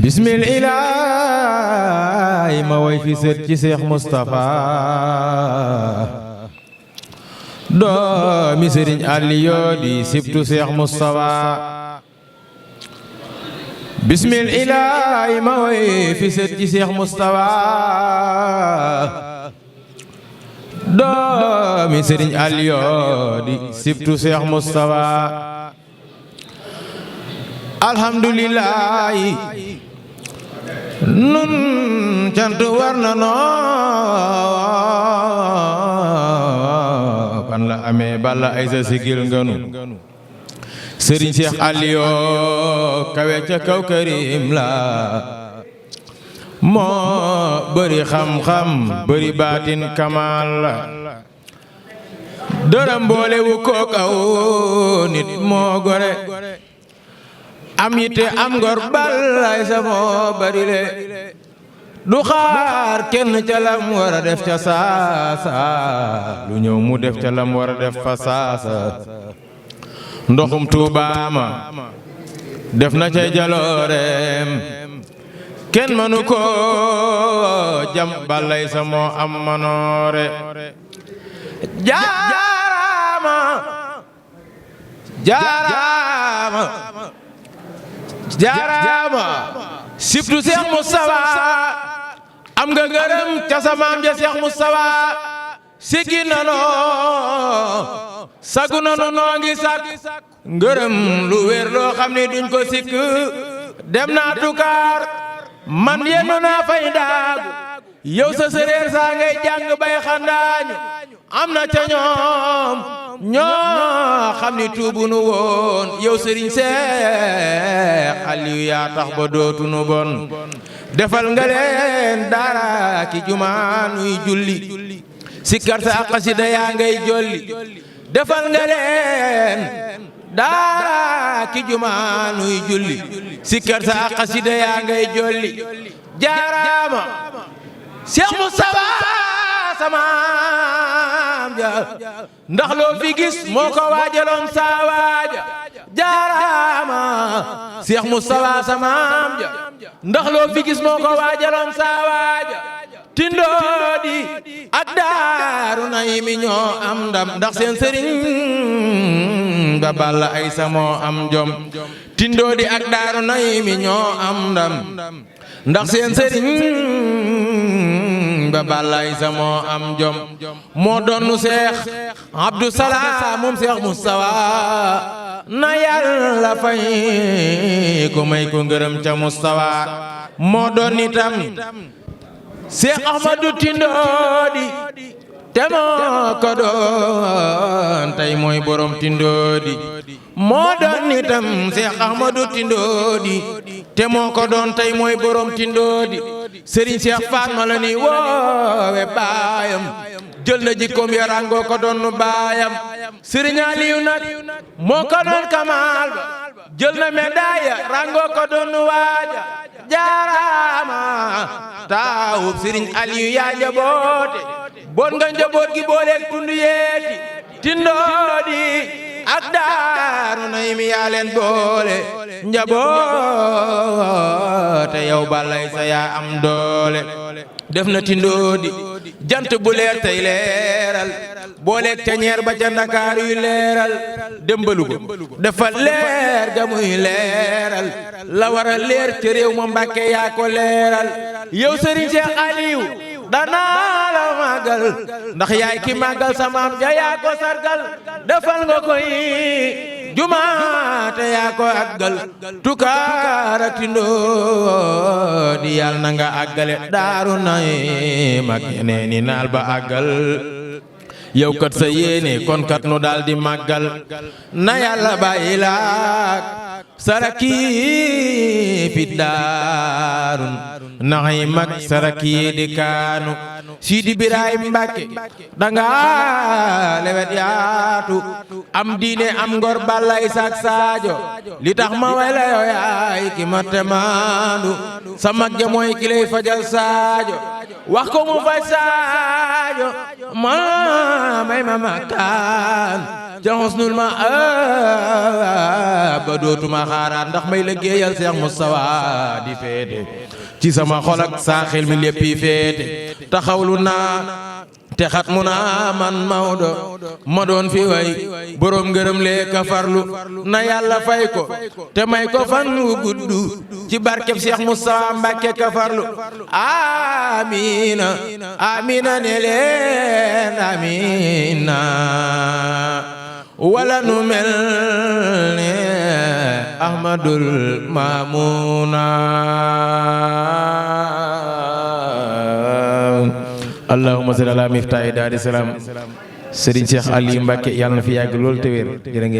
bismillaahi ma way fi sët ci Seex Mustapha doomi Sëriñ Aliyu di sibtu Seex Mustapha bismillaahi ma way fi sët ci Seex Mustapha doomi Sëriñ Aliyu di sibtu Seex Mustapha alhamdulillahi nun cant war na noo kan la amee balla ay sa sigil nganu Sëriñ Seex Aliyu kawe ca kaw karim la moo bëri xam-xam bëri baatin kamal la dërëm boole wu ko kaw nit moo gore am yitte am ngor balay sa moo bari le du xaar kenn ca lam war a def ca saasa lu ñëw mu def ca lam war a def fa saasa ndoxum tuubaama def na ca jalooreem kenn mënu ko jam balay sa moo am manoore jaaraama jaaraama jaaraama sibtu Seex Mustafa am nga ngërëm ca sa maam ja Seex Mustafa siggi nano sagu nanu noo ngi sak ngërëm lu wér loo xam ne duñ ko sikk dem naa tukaar man yennu naa fay daagu yow sa séréer saa ngay jàng bay xandaañu am na ca ñoom ñoo xam ni tuubu nu woon yow Sëriñ Seex Aliyu yaa tax ba dootu nu bon defal nga leen daara ki jumaa nuy julli sikkar sa xasida yaa ngay jolli defal nga leen daara ki jumaa nuy julli sikkar sa xasida yaa ngay jolli jaaraama Seex Mustafa samaam ja ndax loo fi gis moo ko waajaloon saa waaja jaaraama Seex Mustafa samaam ja ndax loo fi gis moo ko waajaloon saa waaja tindoodi ak daaru naymi ñoo am ndam ndax seen sëriñ ba balla ay sa moo am jom tindoodi ak daaru naymi ñoo am ndam ndax seen sëriñ ba ballay sa moo am jom moo doonu Seex Abdu Salaam moom Seex Mustafa na Yàlla fay ko may ko ngërëm ca Mustafa moo doon itam Seex Ahmadu Tindoodi te moo ko doon tey mooy borom Tindoodi moo doon itam Seex Ahmadu Tindoodi te moo ko doon tey mooy borom Tindoodi Sëriñ Seex Faatma la ni woowe baayam jël na jikkoom ya rangoo ko doon nu baayam Sëriñ Aliyu nag moo ko doon kamaal ba jël na médaille rangoo ko doon nu waaja jaaraama taawub Sëriñ Aliyu yaa njaboote bon nga njaboot gi booleeg tundu yeeti Tindoodi ak daaru naymi yaa leen boole njaboote yow balay sa yaa am doole def na Tindoodi jant bu leer tey leeral booleeg ca ñeer ba ca Ndakaar yu leeral dembalu ko dafa leer ga muy leeral la war a leer ca réew ma Mbàkke yaa ko leeral yow Sëriñ Seex Aliyu danaa la màggal ndax yaay ki màggal sa maam ja yaa ko sargal defal nga koy jumaate yaa ko àggal tukaara Tindoodi yàlla na nga àggale daaru nay mag yeneeni naal ba àggal yow kat sa yéene kon kat nu daal di màggal na Yàlla bàyyi laak saraki fi daarun naxay mag saraki di kaanu Sidi Birahim Mbàkke danga lewet yaatu am diine am ngor balay sak saajo li tax ma way la yow yaay ki ma temaandu sa mag ja mooy ki lay fajal saajo wax ko mu faj saajo ma may ma makaan ca xusnul ma ba dootuma xaaraat ndax may liggéeyal Cheikh Moustapha di féete ci sama xol ak saa xel mi lépp yi féete taxawlu naa te xat mu naa man Maodo ma doon fi way borom ngërëm lee ka farlu na yàlla fay ko te may ko fan wu gudd ci barkeb Cheikh Moustapha Mbacké ka farlu amina amina ne leen amina wala nu mel ne Ahmadul Mamuna allahumma salli ala miftaahi daari salaam Serigne Cheikh Aliou Mbacké yàlla na fi yàgg lool te wér jërë ngeen